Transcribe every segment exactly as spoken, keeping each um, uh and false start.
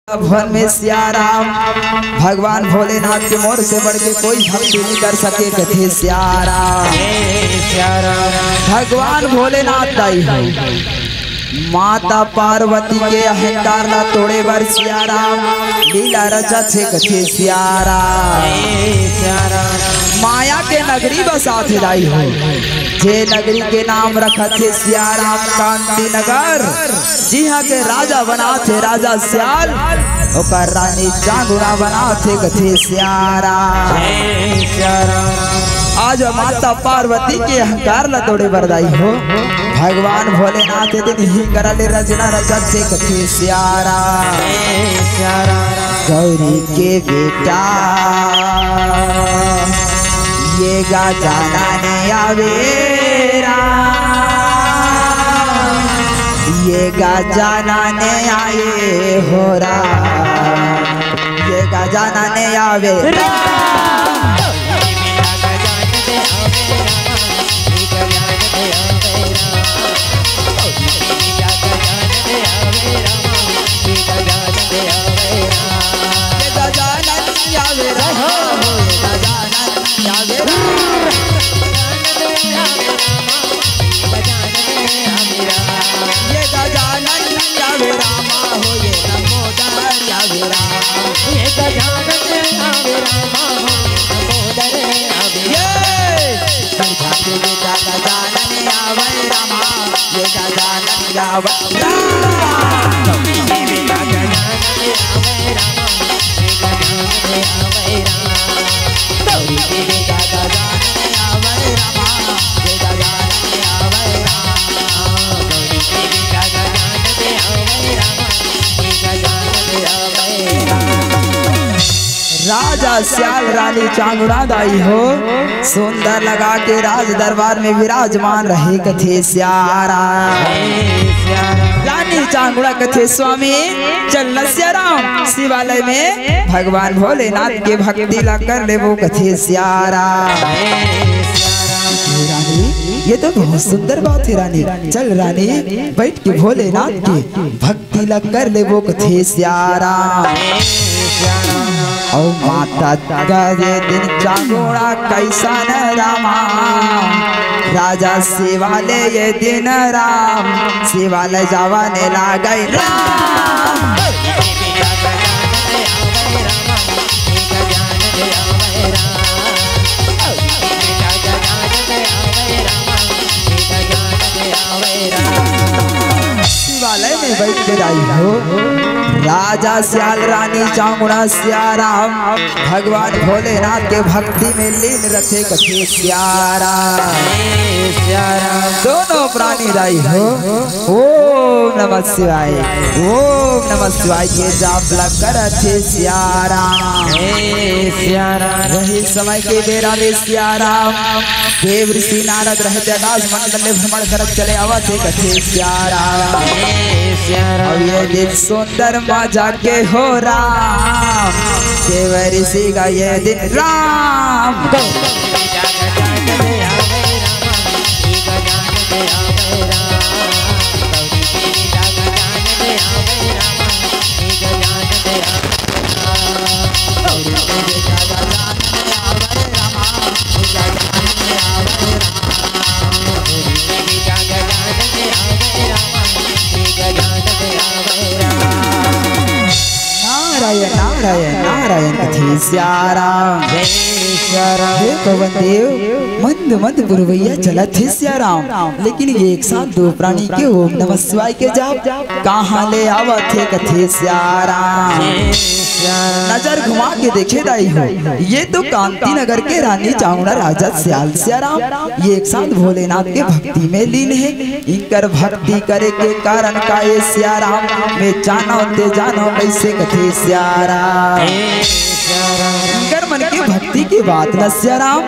भवन में सिया राम, भगवान भोलेनाथ के मोर से बढ़ के कोई भक्ति नहीं कर सके, कथे सिया राम। भगवान भोलेनाथ दाई हो, माता पार्वती के अहंकार ला तोड़े बर सिया राम लीला रचथे, कथे सिया राम। माया के नगरी बसाथे दाई हो, जे नगरी के नाम रखथे सिया राम कांति नगर। जिहाँ के राजा बनाथे राजा सियाल, ओकर रानी चांगुड़ा बनाथे, कथे सिया राम। आज माता पार्वती के अहंकार ला तोड़े बर दाई हो, भगवान भोलेनाथ दिन ही करा ले रचना रचथे, कथे सिया राम। गौरी के बेटा ये गजानन आवे राम, ये गजानन आए हो राम, ये गजानन आवे राम। ये गजानन आवे राम, ये गजानन आवे राम। ये गजानन आवे रामा हो, ये लंबोदर आवे राम। ये गजानन आवे रामा हो, ये लंबोदर आवे। ये गजानन आवे रामा, ये गजानन आवे राम। राजा सियाल रानी चांगुड़ा दाई हो, सुंदर लगा के राज दरबार में विराजमान रहे, कथे सिया राम। रानी चांगुड़ा कथे, स्वामी, चल न सिया राम, शिवालय में भगवान भोलेनाथ के भक्ति ला कर लेबो, कथे सिया राम। रानी, ये तो बहुत सुंदर बात है रानी। चल रानी, बैठ के भोलेनाथ के भक्ति ला कर लेबो, कथे सिया राम। अउ माता का ये दिन चांगुड़ा कैसन रामा, राजा शिवालय ये दिन राम, शिवालय जावा ने लागे राम। शिवालय में बैठ के दाई हो, राजा सियाल रानी चांगुड़ा सिया राम भगवान भोलेनाथ के भक्ति में लीन रथे, कथे सिया राम। दोनों प्राणी दाई हो, ओम नमः शिवाय, ओम नमः शिवाय के जाप ला करथे सिया राम। वही समय के बेरा में सिया राम देव ऋषि नारद रहते आकाश मंडल में भ्रमण करत चले आवत हे, कथे सिया राम। अब ये दिन सुंदर मजा के हो राम, देव ऋषि का ये दिन राम। नारायण नारायण नारायण कथे सिया राम। हे पवन देव, मंद मंद पुरवैया चलत हे सिया राम, लेकिन एक साथ दो प्राणी के ओम नमः शिवाय के जाप कहाँ ले आवत हे, कथे सिया राम। नजर घुमा के देखे दाई हो, ये तो कांति नगर के रानी चांगुड़ा राजा सियाल सिया राम, ये एक साथ भोलेनाथ के भक्ति में लीन हे। इनकर भक्ति करे के कारण का ये सिया राम, मैं जानो ते जानो कैसे, कथे सिया राम। इनकर मन के भक्ति के बात न सिया राम,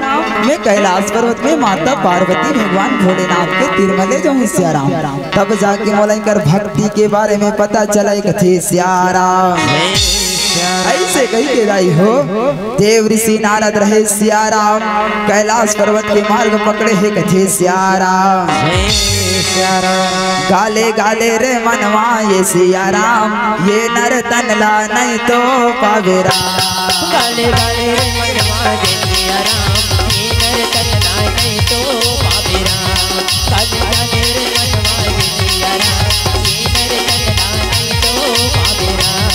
मैं कैलाश पर्वत में माता पार्वती भगवान भोलेनाथ के तीर में ले जाऊं सिया राम, तब जाके मोला इनकर भक्ति के बारे में पता चले, कथे सिया राम। ऐसे कही के दाई हो, देव ऋषि नारद रहे सिया राम, कैलाश पर्वत के मार्ग पकड़े हे कथे सिया राम। गाले गाले रे मनवा ये सिया राम, ये नर तन ला नहीं तो पावे राम। गाले गाले रे मनवा ये सिया राम, ये नर तन ला नहीं तो पावे राम। गाले गाले रे मनवा ये सिया राम, ये नर तन ला नहीं तो पावे राम।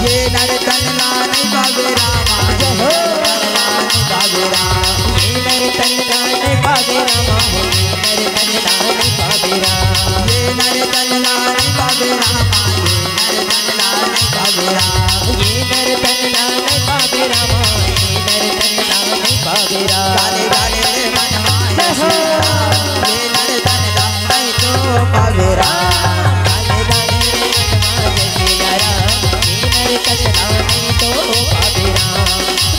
ये नर तन ला नहीं पावे राम, ये नर तन ला नहीं पावे राम। ये नर तन ला नहीं पावे राम, ये नर तन ला नहीं पावे राम। ये नर तन ला नहीं पावे राम, ये नर तन ला नहीं पावे राम। ये नर तन ला नहीं पावे राम, ये नर तन ला नहीं पावे राम। गाले गाले रे मनवा ये सिया राम, ये नर तन ला नहीं तो पावे राम। गाले गाले रे मनवा ये सिया राम, ये नर तन ला नहीं तो पावे राम।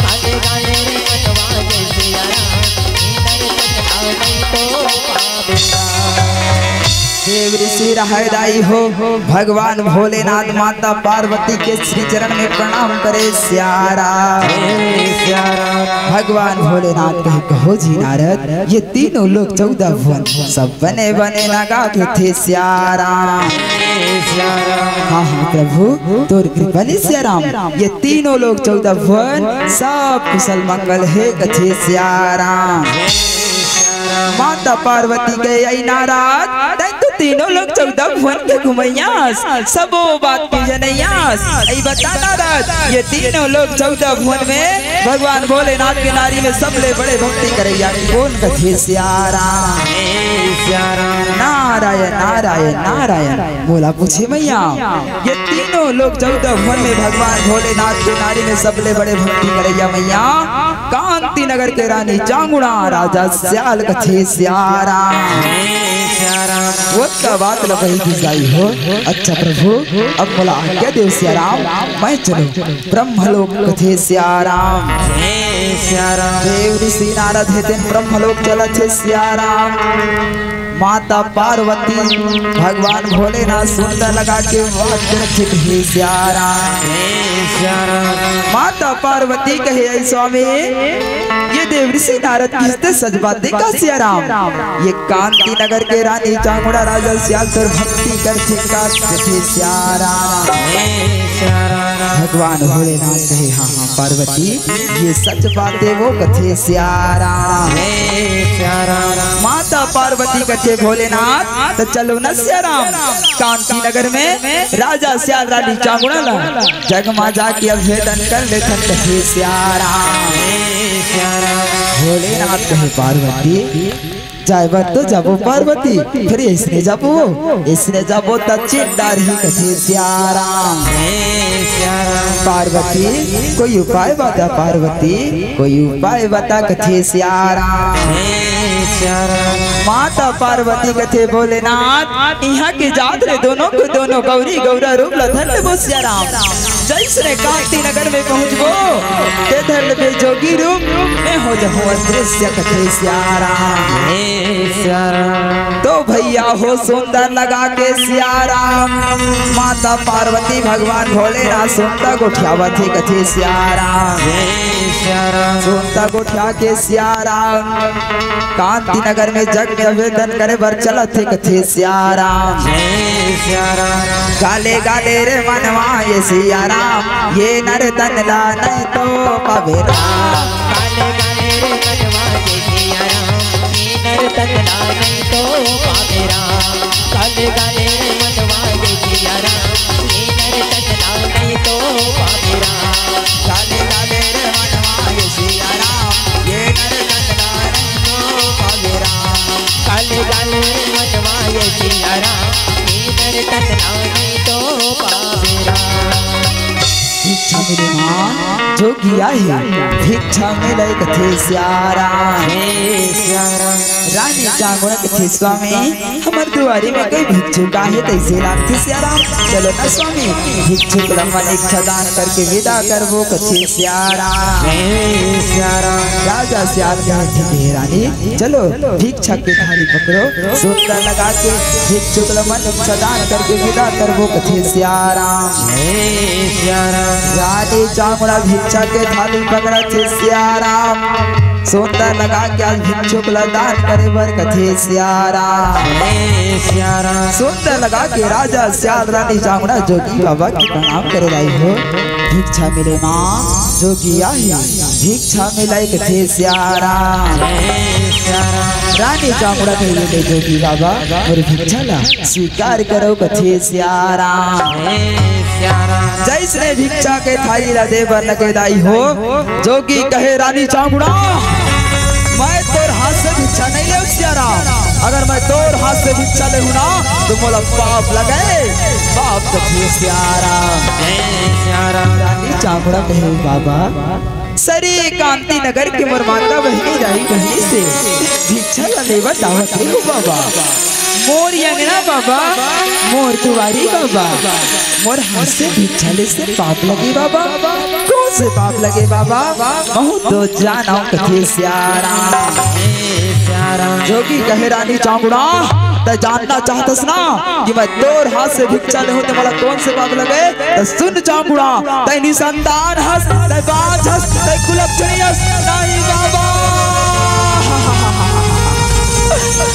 गाले गाले रे मनवा ये सिया राम, ये नर तन ला नहीं तो पावे राम। देव ऋषि रहे दाई हो, भगवान भोलेनाथ माता पार्वती के श्री चरण में प्रणाम करे सिया राम। भगवान भोलेनाथ कहे, कहो जी नारद, ये तीनों लोक चौदह भुवन सब बने बने लगा के थे सिया राम। हाँ हाँ प्रभु, तोर कृपा ले सिया राम, ये तीनों लोक चौदह भुवन सब कुशल मंगल हे कथे सिया राम। माता पार्वती के आई नारद, तैं तो तीनों लोक चौदह भुवन के घुमैयास, सबो बात के जनैयास। आई बता नारद, ये तीनों लोक चौदह भुवन में भगवान भोलेनाथ के नारी में सबले बड़े भक्ति करैया कोन कथे सिया राम। नारायण नारायण नारायण। मोला पूछे मैया, ये तीनों लोक चौदह भुवन में भगवान भोलेनाथ के नारी में सबले बड़े भक्ति करैया मैया, कांति नगर के रानी चांगुड़ा राजा सियाल कथे सिया राम। वो का बात ल कही की जाई हो। अच्छा प्रभु, अब मोला आज्ञा देव सिया राम, मैं चलूं ब्रह्मलोक कथे सिया राम। देव ऋषि नारद हे तेन ब्रह्मलोक चलत हे सिया राम। माता पार्वती भगवान भोलेनाथ सुंदर लगा के वास करत हे सिया राम। माता पार्वती कहे, "ऐ स्वामी, ये देव ऋषि नारद किसते सजबाते का सिया राम? ये कांति नगर के रानी चांगुड़ा राजा सियाल तोर भक्ति करथे का कथे सिया राम।" भगवान भोलेनाथ कहे, "हाँ हाँ पार्वती, ये सच बात हे वो कथे सिया राम।" माता पार्वती कथे, "भोलेनाथ, तो चलो न सिया राम, कांति नगर में राजा सियाल रानी चांगुड़ा ला जग मा जाके अभेदन कर लेथन कथे सिया राम।" भोलेनाथ कहे, "पार्वती, जाए बर तो जाबो पार्वती, फेर अइसने जाबो, अइसने जाबो त चित डारही कथे सिया राम।" पार्वती, कोई उपाय बता पार्वती, कोई उपाय बता कथे सिया राम। माता पार्वती कथे, "भोलेनाथ, इहाँ के जात ले दोनों के दोनों गौरी गौरा रूप ला धर लेबो सिया राम। जइसने कांति नगर में पहुँचबो, ते धर लेबे जोगी रूप, मैं हो जाहूँ अदृश्य कथे सिया राम।" तो भैया हो सुंदर लगा के सिया राम, माता पार्वती भगवान भोलेनाथ सुंदर गोठियावत हे कथे सिया राम। सुंदर गोठिया के सिया राम, कांति नगर में जग में अभेदन करे बर चलत हे कथे सिया राम। गाले गाले रे मनवा ये सिया राम, ये नर तन ला नहीं तो पावे राम। गाले गाले रे मनवा ये सिया राम, ये नर तन ला नहीं तो पावे राम। गाले गाले रे मनवा ये सिया राम, ये नर तन ला नहीं तो पावे राम। गाले गाले रे मनवा ये सिया राम, ये नर तन ला नहीं तो पावे राम। गाले गाले रे मनवा ये सिया राम, ये नर तन ला नहीं तो पावे राम। भिक्षा मिले माँ, जोगिया हे, भिक्षा मिले कथे सिया राम। रानी चांगुड़ा कथे, "स्वामी, हमर दुआरी में कोई भिक्षुक आहे, तइसे लागथे सिया राम। चलो ना स्वामी, भिक्षुक ला मन इच्छा दान करके विदा करबो कथे सिया राम।" राजा सियाल कहे, "ठीक हे रानी, चलो भिक्षा के थारी पकड़ो, सुंदर लगा के भिक्षुक ला मन इच्छा दान करके विदा करबो कथे सिया राम।" रानी चामुड़ा भिक्षा के थाली पकड़त हे सियाराम। सुंदर लगा के आज भिक्षुक ला दान करे बर कथे सियाराम। सुंदर लगा के राजा सियाल रानी चामुड़ा जोगी बाबा के प्रणाम करे लाई हो। भिक्षा मिले माँ जोगी आही, भिक्षा मिले कथे सियाराम। रानी चामुड़ा कहे ले जोगी बाबा मोर भिक्षा ला स्वीकार करो कथे सियाराम। जैसने भिक्षा के थाली ला दे बर लगे दाई हो, जोगी कहे रानी चामुड़ा, मैं तोर हाथ से भिक्षा नहीं लेव सियाराम। अगर मैं तोर हाथ से भिक्षा लेहूँ ना तो मोला पाप लगे, पाप कथे सियाराम। रानी चामुड़ा कहे बाबा, सरे कांति नगर के मोर माता बहिनी दाई बहिनी से भिक्षा ला लेवत आवत हे हो बाबा। मोर अंगना बाबा, मोर दुआरी बाबा, मोर हाथ से भिक्षा ले से पाप लगे बाबा। कौन से पाप लगे बाबा? बहुत तो जानो कथे सियाराम। जोगी कहे रानी चामुड़ा, त जानना चाहतस ना कि मैं तोर हाथ से भिक्षा लेहूँ त मोला कौन से पाप लगे? त सुन चामुड़ा, तै निसंतान हस, तै बांझ हस, तै कुलक्षणी हस। नहीं बाबा,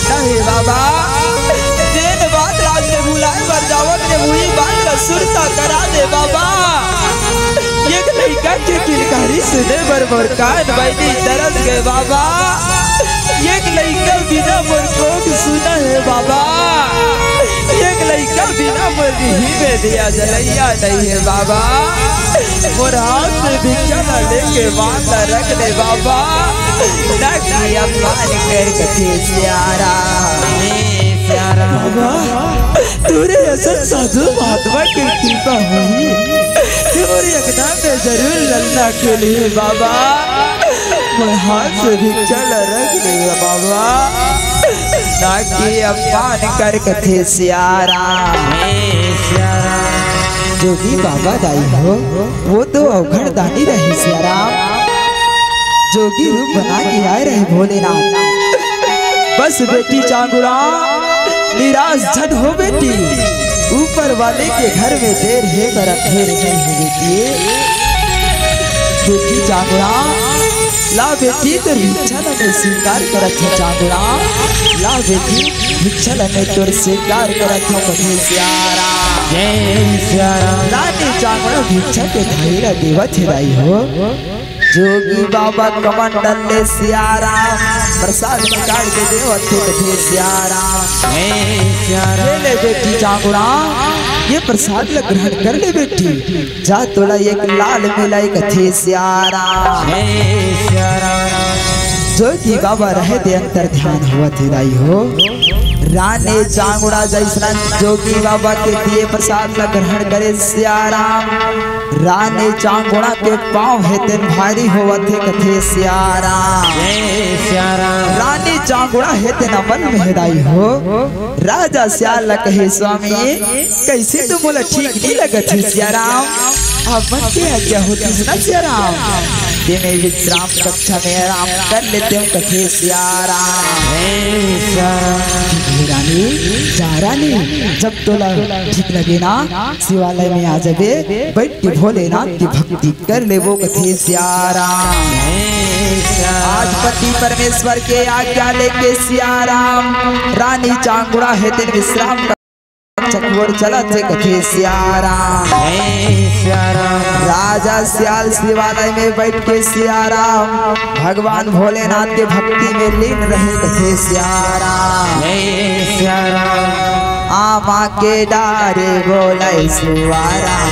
नहीं बाबा, जेन बात राज में भुलाए बर जावत ने वही बात ला सुरता करा दे बाबा। एक लइका के किलकारी सुने बर मोर कान बहिनी तरस गए बाबा। एक लइका बिना मोर कोख सुना हे बाबा। एक लइका बिना मोर रिही में दिया जलैया नहीं हे बाबा। मोर हाथ से भिक्षा ला लेके माँ ला रख ले बाबा। ना कि अपमान कर कथे सियाराम। बाबा, तोरे असन साधु महात्मा के कृपा होही कि मोर अंगना में जरूर ललना खेलही बाबा। मोर हाथ से भिक्षा ला रख ले बाबा। ना कि अपमान कर कथे सियाराम। जोगी बाबा दाई हो, वो तो अवघड़ दानी रहे सियाराम। जोगी रूप बना के आए रहे भोलेनाथ। बस बेटी चांगुड़ा, निराश झन हो बेटी, ऊपर वाले के घर में देर हे बर अंधेर नहीं हो बेटी। बेटी चांगुड़ा, ला बेटी तोर भिक्षा ला मैं स्वीकार करत हूँ चांगुड़ा। ला बेटी भिक्षा ला मैं तोर स्वीकार करत हूँ कथे सियाराम। जय सियाराम। रानी चांगुड़ा भिक्षा के थाली ला देवत हे दाई हो। जोगी बाबा कमंडल ले सियाराम प्रसाद निकाल के देवत हे कथे सियाराम। जय सियाराम। ये ले बेटी चांगुड़ा, ये प्रसाद ला ग्रहण कर ले बेटी। जा तोला एक लाल मिलाई कथे सियाराम। जोगी बाबा रहे दे अंतर ध्यान होवत हे दाई हो। रानी चांगुड़ा जैसना जोगी बाबा के दिए प्रसाद ला ग्रहण करे सियाराम। रानी चांगुड़ा के पाँव हे तेन भारी होवत हे कथे सियाराम। रानी चांगुड़ा हे तेन अमल में हे दाई हो। राजा सियाल ला कहे स्वामी, कैसे तो मोला ठीक नहीं लगत हे सियाराम। आप मन के आज्ञा होतिस ना सियाराम, ते मैं विश्राम कक्षा में आराम कर लेते हूँ कथे सियाराम। हे रानी, जा रानी, जब तोला ठीक लगे ना शिवालय में आ जाबे, बैठ के भोलेनाथ की भक्ति कर लेबो कथे सियाराम। आज पति परमेश्वर के आज्ञा लेके सियाराम रानी चांगुड़ा हे तेन विश्राम कक्षा की ओर चलत हे कथे सियाराम। राजा सियाल शिवालय में बैठ के सियाराम भगवान भोलेनाथ के भक्ति में लीन रहे कथे सियाराम। आमा के डारे बोले सुआराम।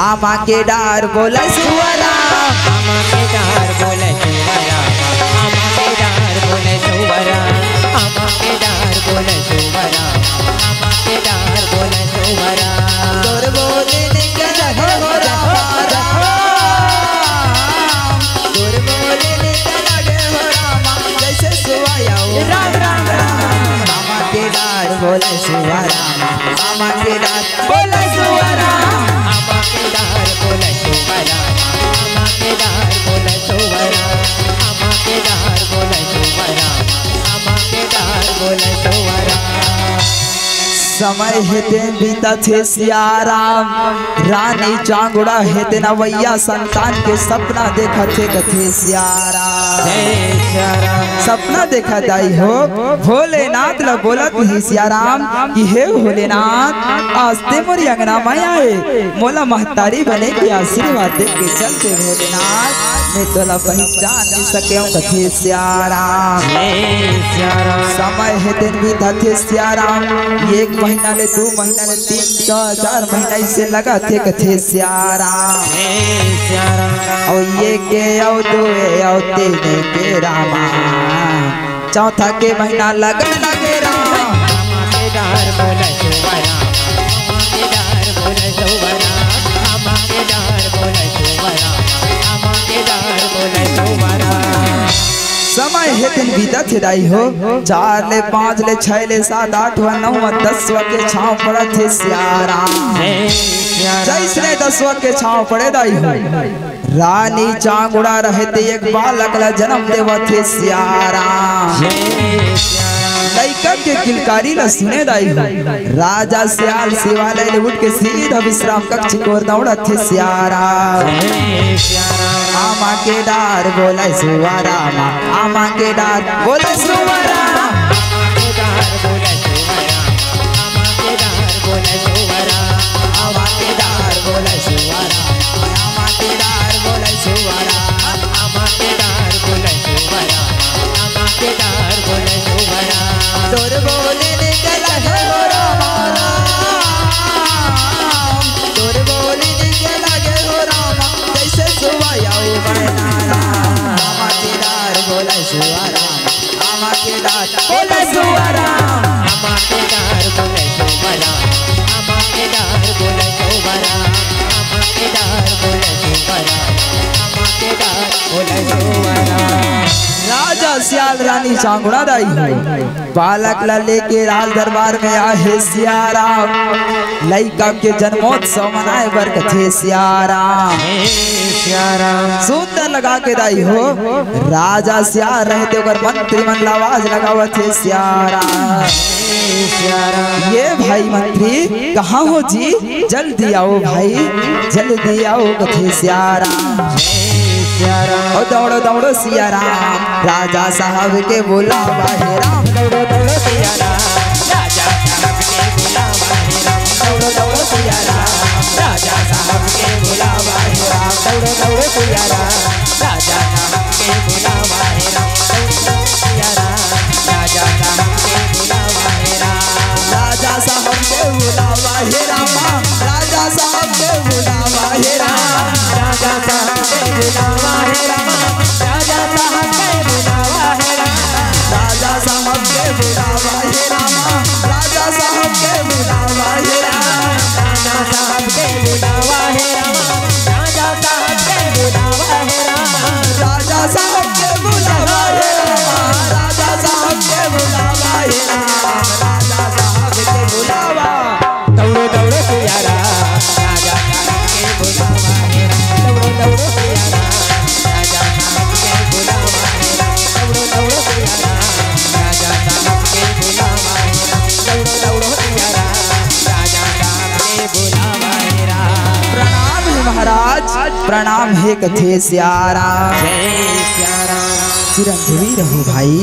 आमा के डार बोले सुआराम। आमा के डार बोले सुआराम। आमा के डार बोले सुआराम। आमा के डार बोले सुआराम। आमा के डार बोले सुआराम। तोर बोले निकल हो राम राम। तोर बोले निकल हो राम। जैसे सुआया हो राम राम राम। आमा के डार बोले सुआराम। आमा के डार बोले सुआराम। आमा के डार बोले सुआराम। आमा के डार बोले सुआराम। आमा के डार बोले सुआराम। आमा के डार बोले सुआराम। समय हे तेन बीतत हे सियाराम, रानी चांगुड़ा हे तेन अवइया संतान के सपना देखत हे कथे सियाराम। सपना देखत दाई हो, भोलेनाथ ला बोलत हे सियाराम कि हे भोलेनाथ, आज ते मोर अंगना में आए, मोला महतारी बने के आशीर्वाद दे के चल दे भोलेनाथ, मैं तोला पहचान नइ सकेंव कथे सियाराम। समय हे तेन बीतत हे सियाराम, एक महीना ले, दू महीना ले, तीन, चार, चार महीना अइसे लगत हे कथे सियाराम। अउ एक के, अउ दू के, अउ तीन के रामा, चौथा के महीना लगन लगे राम। समय हे तेन बीतत हे दाई हो, चार ले, पाँच ले, छह ले, सात, आठ वा, नौ वा, दस वा के छांव पड़त हे सियाराम। जइसने दस वा के छांव पड़े दाई हो, रानी चांगुड़ा रहे ते एक बालक ला जन्म देवत हे सियाराम। लइका के किलकारी ला सुने दाई हो, राजा सियाल शिवालय ले उठ के सीधा विश्राम कक्ष के ओर दौड़त हे सियाराम। आमा के डार बोले सुवाराम, आमा के डार बोले सुवाराम। तोर बोली निक लगे हो रामा राम, तोर बोली निक लगे हो रामा, जइसे सुवाया ओ मैना राम। आमा के डार बोले सुवाराम, आमा के डार बोले सुवाराम। राजा सियाल रानी चांगुड़ा दाई हो, बालक ला लेके राज दरबार में आहे सियाराम। लइका के जन्मोत्सव मनाए बर कथे सियाराम। सुंदर लगा के दाई हो, राजा सियाल रहे ते ओकर मंत्री मन ला आवाज लगावत हे सियाराम। ये भाई मंत्री, कहाँ हो जी? जल्दी आओ भाई, जल्दी आओ कथे सियाराम। ओ दौड़ो दौड़ो सियाराम, राजा साहब के बुलावा हे राम। दौड़ो दौड़ो सियाराम, राजा साहब के बुलावा हे राम। दौड़ो दौड़ो सियाराम, राजा साहब के बुलावा हे राम। दौड़ो दौड़ो सियाराम, राजा साहब के बुलावा हे राम। दौड़ो दौड़ो सियाराम, राजा साहब के बुलावा हे राम। राजा साहब के बुलावा हे रामा, राजा साहब के बुलावा हे राम। राजा साहब के बुलावा हे रामा, राजा साहब के बुलावा हे राम। राजा साहब के बुलावा हे रामा, राजा साहब के बुलावा हे राम। राजा साहब के बुलावा हे रामा, राजा साहब के बुलावा हे राम। राजा साहब के बुलावा हे रामा, राजा साहब के बुलावा हे राम। राजा साहब के बुलावा। दौड़ो दौड़ो सियाराम, राजा साहब के बुलावा हे राम। दौड़ो दौड़ो सियाराम, राजा साहब के बुलावा हे राम। दौड़ो दौड़ो सियाराम, राजा साहब के बुलावा हे राम। दौड़ो दौड़ो सियाराम, राजा साहब के बुलावा हे राम। प्रणाम हे महाराज, प्रणाम हे कथे सियाराम। जय सियाराम। चिरंजीवी रहो भाई।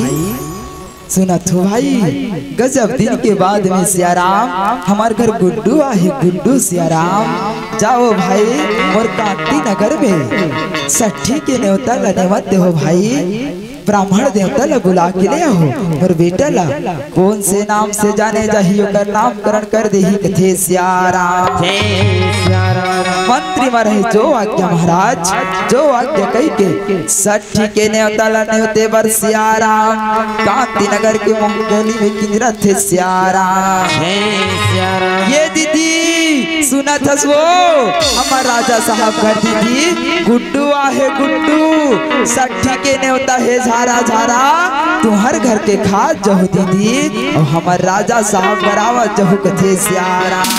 सुनत हो भाई, गजब दिन के बाद में सियाराम, हमर घर गुड्डू आहे, गुड्डू सियाराम। जाओ भाई, मोर कांति नगर में सट्ठी के नेवता ल नेवत देहो भाई, ब्राह्मण देवता ल बुला के ले आहो, मोर बेटा ल कोन से नाम से जाने जाही, ओकर नामकरण कर देही कथे सियाराम। मंत्री म रहे जो आज्ञा महाराज, जो आज्ञा कहि के सट्ठी के नेवता ल नेवते बर सियाराम, कांति नगर के मोहगली में किंजरत हे सियाराम। ये दीदी सुनत हस वो, हमर राजा साहब घर दीदी गुड्डू आहे गुड्डू, सट्ठी के नेवता हे झारा झारा, तुहर घर के खात जहू दीदी, अउ हमर राजा साहब बर आवत जहू कथे सियाराम।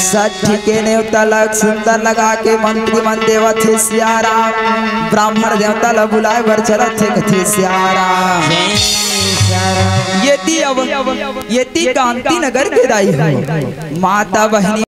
सट्ठी के नेवता ल सुंदर लगा के मंत्री मन देवत हे सियाराम, ब्राह्मण देवता ल बुलाए बर चलत हे कथे सियाराम। येती अव, येती कांति नगर के दाई हो, माता बहिनी